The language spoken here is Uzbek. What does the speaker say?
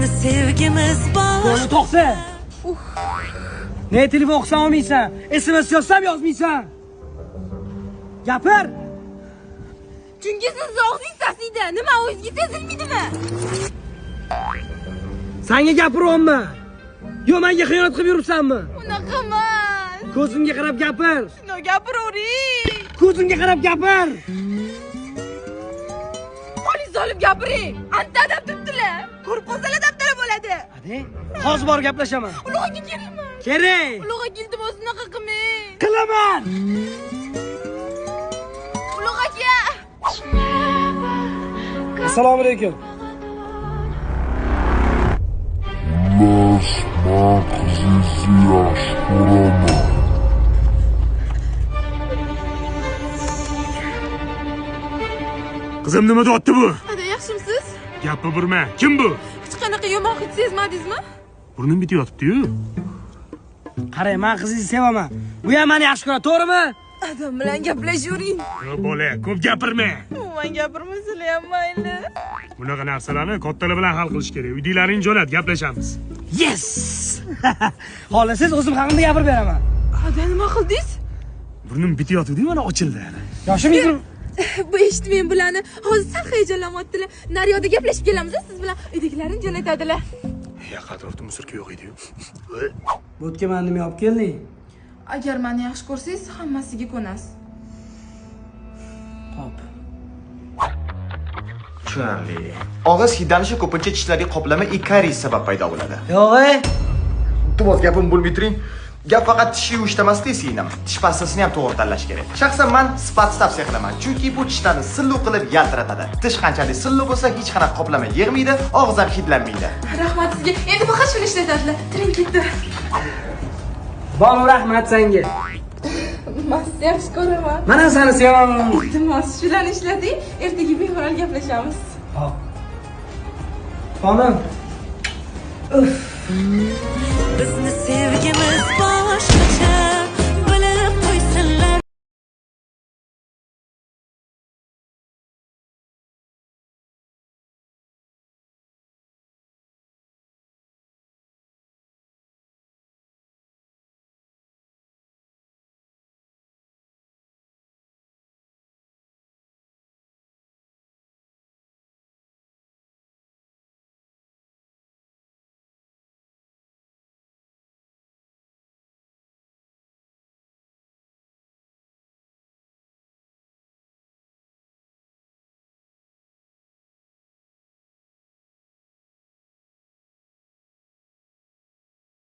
Bizni sevgimiz bor. To'xta. Ne telefon qilsam olmaysan, SMS yozsam yozmaysan. Gapir. Chunki siz og'zingiz sasiydi. Nima o'zingizga sezilmaydimi? Senga gapiryapman. Yo, menga xiyonat qilib yuribsanmi? Unaqa emas. Ko'zimga qarab gapir. Shuni gapiravering. Ko'zimga qarab gapir. Qo'lingizni olib gapiring. Anta deb turibdilar. Ko'rib qolsalar dabdala bo'ladi. Hadi, hozir borib gaplashaman. Ulug' aka kerakmi? Kerak. Ulug' aka iltimos unaqa qilmang. Qilaman. Ulug' aka. Assalomu alaykum. Xullas, men qizingizni yaxshi ko'raman. Qizim nima deyapti bu? Ada, yaxshimisiz? Gapni burma. Kim bu? Hech qanaqa yomon hid sezmadingizmi? Burnim bitib yotibdi-yu. Qarang, men qizingizni sevaman. Bu ham meni yaxshi ko'radi, to'g'rimi? Adam bilan gaplashavering. Yo'q bola, ko'p gapirma. Umuman gapirmasalar ham mayli. Bunaqa narsalarni kattalar bilan hal qilish kerak. Uydagilaring jo'nat, gaplashamiz. Yes! Xohlasangiz o'zim haqimda gapirib beraman. Ada, nima qildingiz? Burnim bitib yotibdi-yu, mana ochildi. Yoshim 20. Bu eshitmang bularni. Hozir sal hayajonlanyaptilar. Naryoqda gaplashib kelamiz siz bilan. Uydagilarim jo'natadilar. Yo'q, atrofda musorka yo'q edi-yu. Bo'tga meni nima olib kelding? Agar meni yaxshi ko'rsangiz, hammasiga ko'nasiz. Xo'p. Tushunarli. Og'iz hidlanishi ko'pincha tishlarga qoplama и karies sabab paydo bo'ladi. Yo'q-e. Iltimos, gapimni bo'lmay turing. Gap faqat tish yuvishda emas-da, singlim. Tish pastasini ham to'g'ri tanlash kerak. Shaxsan men Spats tavsiya qilaman, chunki bu tishlarni silliq qilib yaltiratadi. Tish qanchalik silliq bo'lsa, hech qanaqa qoplama yig'maydi, og'iz ham hidlanmaydi. Rahmat sizga. Endi faqat shuni ishlatadilar. Tiring ketdi. Bonu rahmat senga. Men sizni yaxshi ko'raman. Mana seni sevaman. Iltimos, shularni ishlating, ertaga bemalol gaplashamiz. Xo'p. Xonim. Bizni sevgimiz